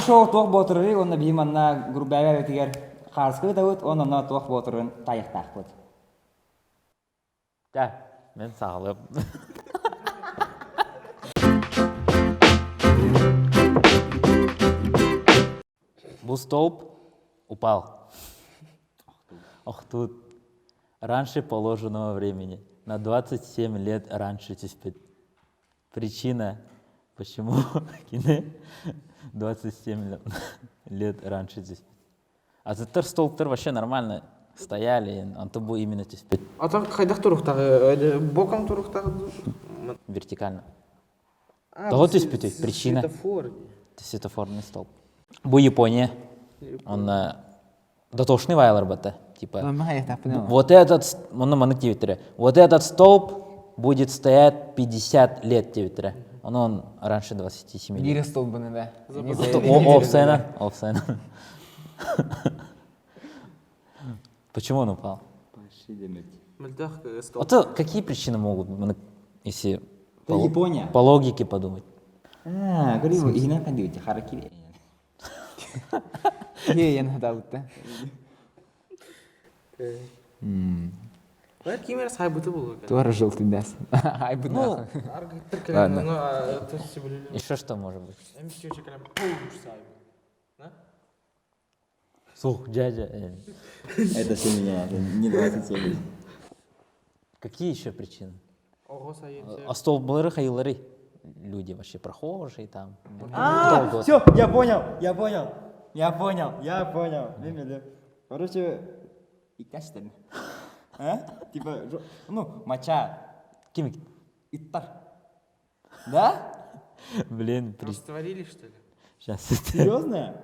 шоу туох боотурары уонна биһи манна Грубэгэ эбэтигэр хаарыска ыытабыт уонна онно туох боотурун таайыахтаахпыт. Да, мен саҕалыам. Бу столб упал. Охтут. Раньше положенного времени. На 27 лет раньше түспүт. Причина, почему кини 27 лет раньше түспүт. Атыттар столбтар вообще нормально стояли, онто бу именно түспүт. А так хайдах туруктаҕы боком туруктаҕы Вертикально. Того түспүтүй? Причина. Светофор. Светофорный столб. Бу Япония. Он дотошный вайлар бата. Типа, вот этот, мұны маны диэбиттэрэ. Вот этот столб будет стоять 50 лет диэбиттэрэ. Он он раньше 27 лет. Биир столбыны да. Офсайна, офсайна. Почему он упал? столб. Вот какие причины могут, если по, Япония. по логике подумать? А, говорю, иһинэн хандыбыт харакири. Иэн хатабытта. Бәр кимер сайбыты булу. Туара желтый дас. Ну, Ладно. Еще что может быть? Слух, дядя. Это все меня, это не 27. Какие еще причины? А столб хайылары люди вообще прохожие там. А, все, я понял, я понял, я понял, я понял. Короче, иккәштен. А? Типа, ну, моча. Ким? Иттар. Да? Блин, Растворили, что ли? Сейчас. Серьезно?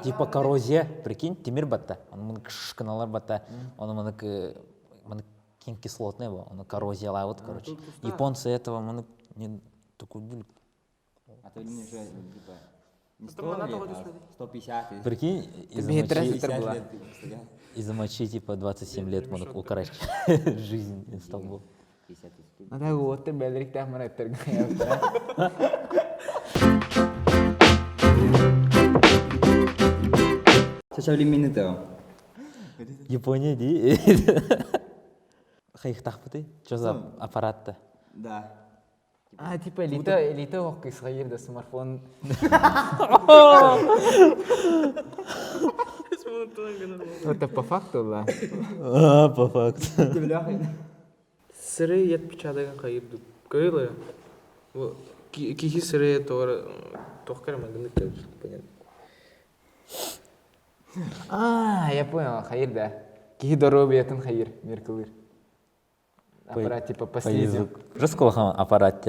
Типа коррозия, прикинь, тимир батта. Он мын кшканалар батта. Он мын мын кин кислотный был, он коррозия вот, короче. Японцы этого мын не такой были. А то они уже типа не 100 лет, а 150. Прикинь, из-за мочи типа 27 лет мын укорочить жизнь столбу. Ата уоттар бэлэриктээх мараттарга Современный Япония дии. Хайыхтахпыты? Что за аппарат-то? Да. А, типа элита, элита ох кысхайыр да смартфон. Это по факту, да? А, по факту. Сыры ет печатаган хайырды. Көрілі. Кихи сыры тор тохкар магны понятно. А, я понял, хайыр да. Кихи доробиятын хайыр, меркылыр. Аппарат типа по слизи. Жестко аппарат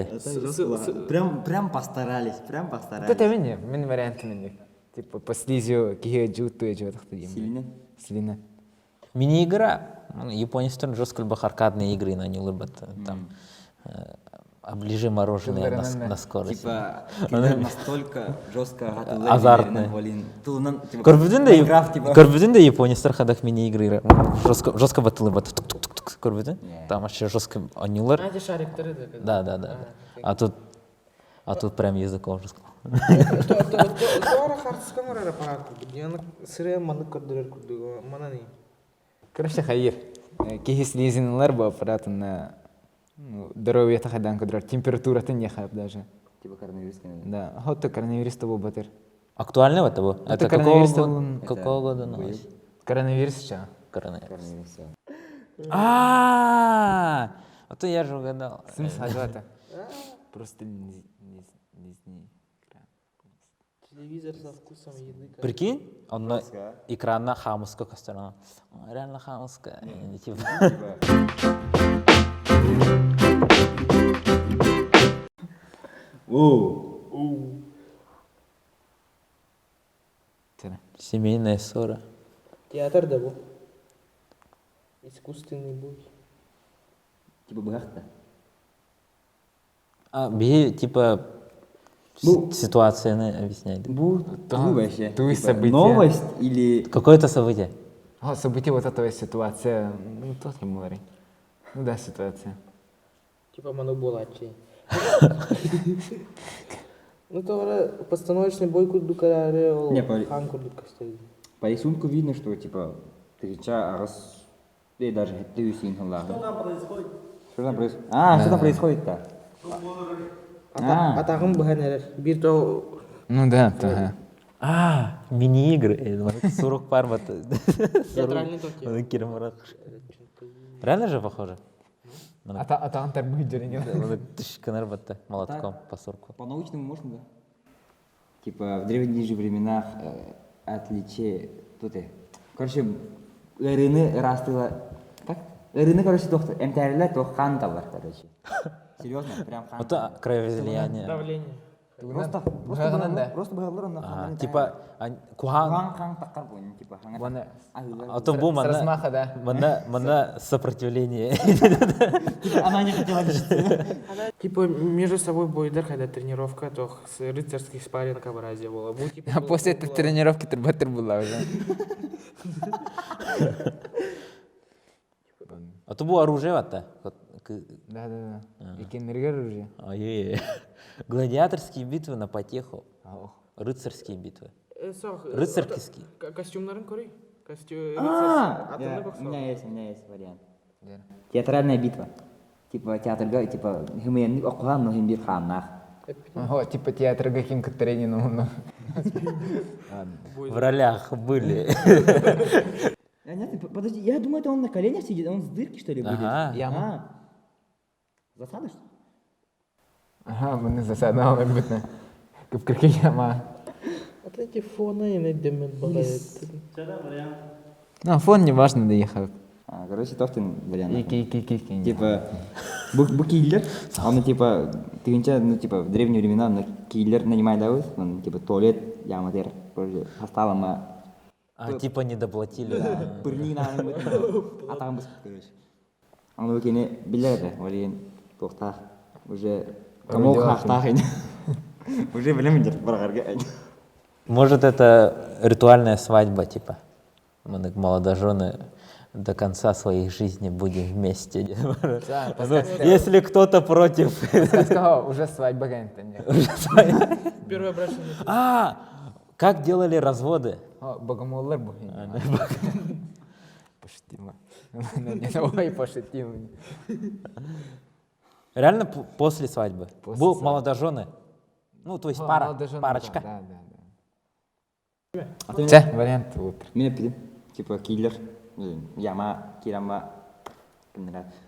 Прям, прям постарались, прям постарались. Это мини, мин вариант мини. Типа по слизью кихи жутту жутту Сильно? Слина. Мини-игра. Японец жестко любых аркадные игры на не любят. Там оближи мороженое на, на скорость. Типа, настолько жестко Азартные. Көрбүтүн да көрбүтүн да японецтер хадах мини-игры жестко жестко батылы бат көрбүтүн там вообще жестко анюлар. А, эти шариктеры да. Да, да, да. А тут а тут прям языком жестко. Туара хартыскан орар аппарат. Сыре маны көрдөрөр курдук. Мананы. Короче, хайыр. Кихи слизинлар бу аппаратына здоровье хадан кудрар температуратын не хап даже. Типа коронавирус. Да, хоть коронавирус того батыр. Актуально это было? Это какого года? Какого года новость? Коронавирус что? Коронавирус. А, а то я же угадал. Смысл это? Просто не не Телевизор со вкусом еды. Прикинь, он на экрана хамуска костерна. Реально хамуска. Типа. Оу. Семейная ссора. Театр да был. Искусственный бой. Типа бахта. А, би, типа, Ну, ситуацияны объясняй. Бу, ту вообще. ту Типа, событие. Новость или... Какое-то событие. А, событие вот этого ситуация. Ну, тот не море. Ну да, ситуация. Типа манубулачи. Ну, то постановочный бой курдук эрээри, ол Не, по- хаан курдук көстөр. По рисунку видно, что типа тысяча аҕыс и даже ты үсин Что там происходит? Что там происходит? А, что там происходит-то? А. Атаҕын быһан эрэр. Биир то Ну да, ага. А, мини-игры. Сурук пар вот. Театральный тот. Реально же похоже? Атаҕын тарбыыр дьөрүнү. Тыш батта молотком по сурку. По-научному можно, да? Типа в древние же временах отличие тут Короче, ыарыыны ыраастыыла как? Ыарыыны, короче, туох эмтээрилэр туох хаан таллар, короче. Серьезно, прям хаан. Это кровоизлияние. Давление. Просто просто Быһаҕынан да. просто быһаллар онно А, Типа куһаан Куһаан хаан таххар буолун, типа хаҥа. Вона А то бу с манна размаха, да. манна манна сопротивление. Она не хотела лечиться. Типа между собой бойдар, когда тренировка, то с рыцарских спарринг образия была. Бу, типа, А после этой тренировки турбатыр была уже. А то бу оружие ватта. Да, да, да. Икеннергер уже. Ой, Гладиаторские битвы на потеху. Ох. Рыцарские битвы. Сох, Рыцарские. Костюмнарын көрүй. Костюм А, рыцарский. я- У меня есть, у меня есть вариант. Театральная битва. Типа театрга, типа хымыяннык окуһан, но хим бир хааннаах. Ого, типа театрга ким кытаренин ну. В ролях были. А, нет, подожди, я думаю, это он на коленях сидит, он с дырки, что ли, будет? Ага. Яма. А. Засада, что ли? Ага, маны засада битне. Кыпкыркы яма. Вот эти фоны не демет багает. Ну, фон не важно доехал. А, короче, тоқтын вариант. Ики, ики, ики, ики. Типа, бу, бу киллер, он, типа, тыгынча, ну, типа, в древние времена, на киллер нанимай давыз, он, типа, туалет, яма тер, короче, хасталама, А, типа не доплатили. да. пырни на атаҕын быспыт, короче. Аны бу кини билэр этэ, ол иһин туохтаах, уже комок хаахтаах ини. Уже билэмин дьэр бараҕарга. Может, это ритуальная свадьба, типа. Мы молодожены до конца своих жизней будем вместе. Да, Ну, Если кто-то против. Сказал, уже свадьба гэнтэн. Первое брачное. А, как делали разводы? О, богомоллар бу. Пошутила. Ой, пошутил. Реально после свадьбы? После Был свадьбы. молодожены? Ну, то есть пара, Молодожены, парочка. Да, да, да. Чэ, вариант утро. Мин эппитим, типа, киллер, яма, кирама,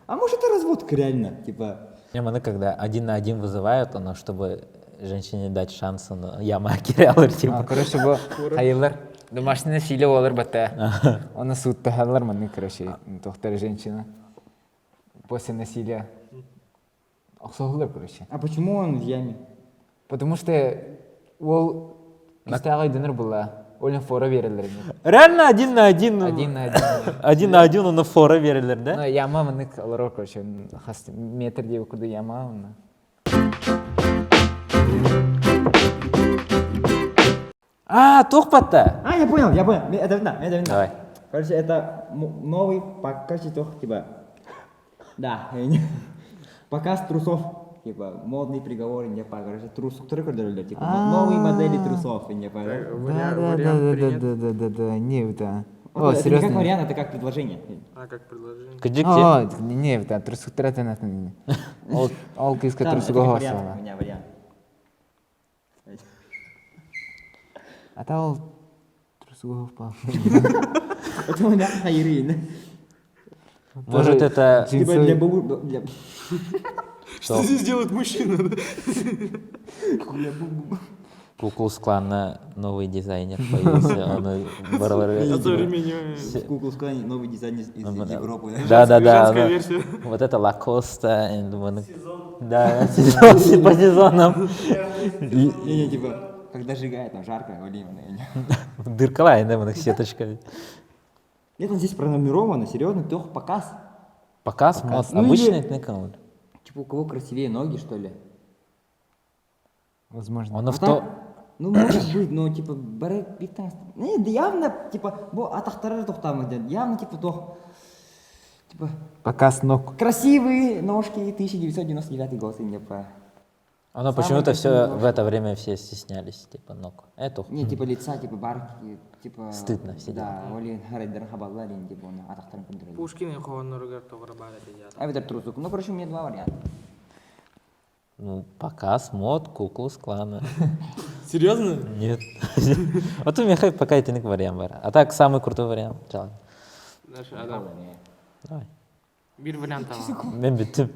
А может это разводка реально, типа, Не, мы когда один на один вызывают, оно, чтобы женщине дать шанс, он яма кирялыр, А, типа. короче, бу хайылар. Домашний насилие олар бата. Оны суттахалар маны, короче, доктор женщина. После насилия. Охсоһулар, короче. а почему он в яме? Потому что ол кистаға дөнөр була. Олен фора берилер. Реально один на один. Один на один. Один на один он фора берилер, да? Ну, яма маны алар, короче, хас метр деп курду яма оны. А, туох батта. А, я понял, я понял. Это видно, это видно. Давай. Короче, это новый показ типа. Да, показ трусов. Типа, модный приговор, не по, короче, трус, который типа, новые модели трусов, не по. Да, да, да, да, да, да, да, да, не, да. О, Это не как серьезно. вариант, это как предложение. А, как предложение. Кыдьык О, не, да, трусуктара не. Ол ол киска Да, это как трусуга вариант, у меня вариант. А та ол трусуга впал. Это у меня хайрин. Может, это... Типа для бабу... Для... Что здесь делает мужчина? Для бабу... Куклус Клана новый дизайнер появился. Он Современный. В Куклус Клане новый дизайнер из Европы. Да, да, да. Женская да. версия. Вот это Лакоста. Да, сезон, по сезонам. Не, не, типа, когда сжигает, там жарко, блин, Дыркалай, да, мына сеточка. Нет, он здесь пронумеровано, серьезно, трех показ. Показ мод. Ну Обычный или- это Типа, у кого красивее ноги, что ли? Возможно. Он А в так, то... Ну, может быть, но, типа, бары биттан... Не, да явно, типа, бу атахтарар тохтамы, явно, типа, тох... Типа, Показ ног. красивые ножки 1999 год, и не по... Оно почему-то все в это время все стеснялись, типа, ног. Это Не, типа лица, типа барки, типа... Стыдно все Да, оли харайдарын хабаллар, типа, оны атақтарын көндіреді. Пушкин хоонноругар тоҕо баар этэ дьаата. Эбэтэр трусук. Ну, короче, у меня два варианта. Ну, показ мод Куклус Клана. Серьезно? Нет. Вот у меня пока итинник вариант бар. А так, самый крутой вариант. Чал. Дальше Адам. Давай. Биир вариант ала. Мен бүттүм.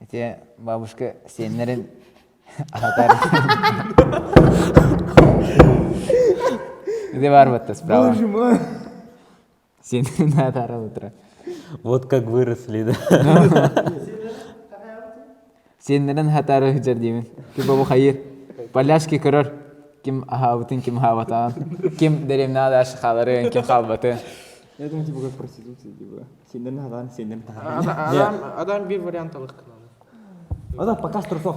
Эти бабушка сиэннэрин аһатар. Ити баар батта справа. Боже мой! Сиэннэрин аһатар утра. Вот как выросли, да. Сиэннэрин аһатаары сылдьар диибин. Типа бу хайыр. Поляшки көрөр. Ким аһаабытын, ким аһаабатаҕын. Ким дэриэбинэҕэ дальше хааларын, ким хаалбатын. Я думаю, типа, как проституция, типа. Сиэннэрин аһатаҕын, сиэннэрин таһааран. Адам, Адам биир вариант алых надо. Вот так, показ трусов.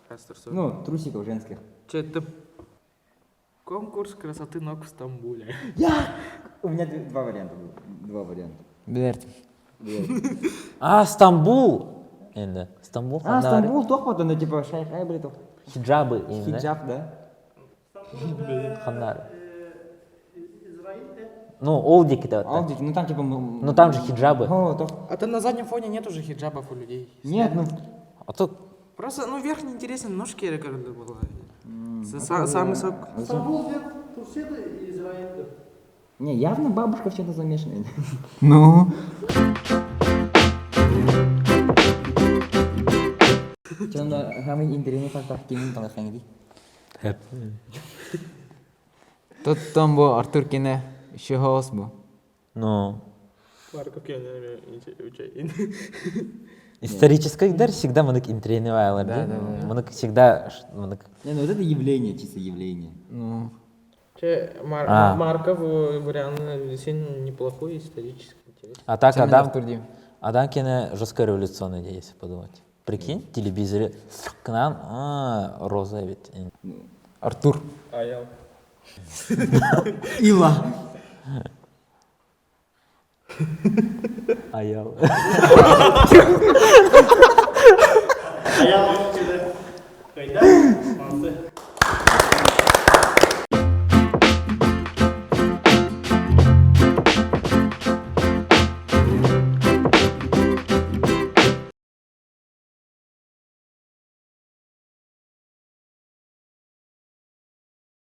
Показ трусов. Ну, трусиков женских. Че это? Конкурс красоты ног в Стамбуле. Я! У меня два варианта было. Два варианта. Билэртим. А, Стамбул! Енді. Стамбул А, ханнары. Стамбул туох ну, типа, шайх, ай, блин, туох. Хиджабы енді. Хиджаб, да? Ханнары. Ну, ол диэки Ал диэки, ну там, типа... Ну там же хиджабы. О, туох. А там на заднем фоне нет уже хиджабов у людей. Нет, ну... А то Просто, ну, верх неинтересен, ножки рекорды было. Самый сок. Стамбул диэн Турция да Израиль да. Не, явно бабушка в чем-то замешана. Ну. Чонно самый интересный факт кимин талахаҥ дии. Тоттон бу Артур кинэ еще хаос бу. Ну, Марков исторический всегда маннык интриги Да, да, да. Маннык всегда маннык Не, ну вот это явление, чисто явление. Ну. Че, А. Марков вариант син неплохой исторический интерес. А так Чэ, мин Адам, Артур диим. Адам кинэ жесткая революционная идея, если подумать. Прикинь, телевизоре к нам, а, роза ведь. Артур. Аял. Ила! Аял.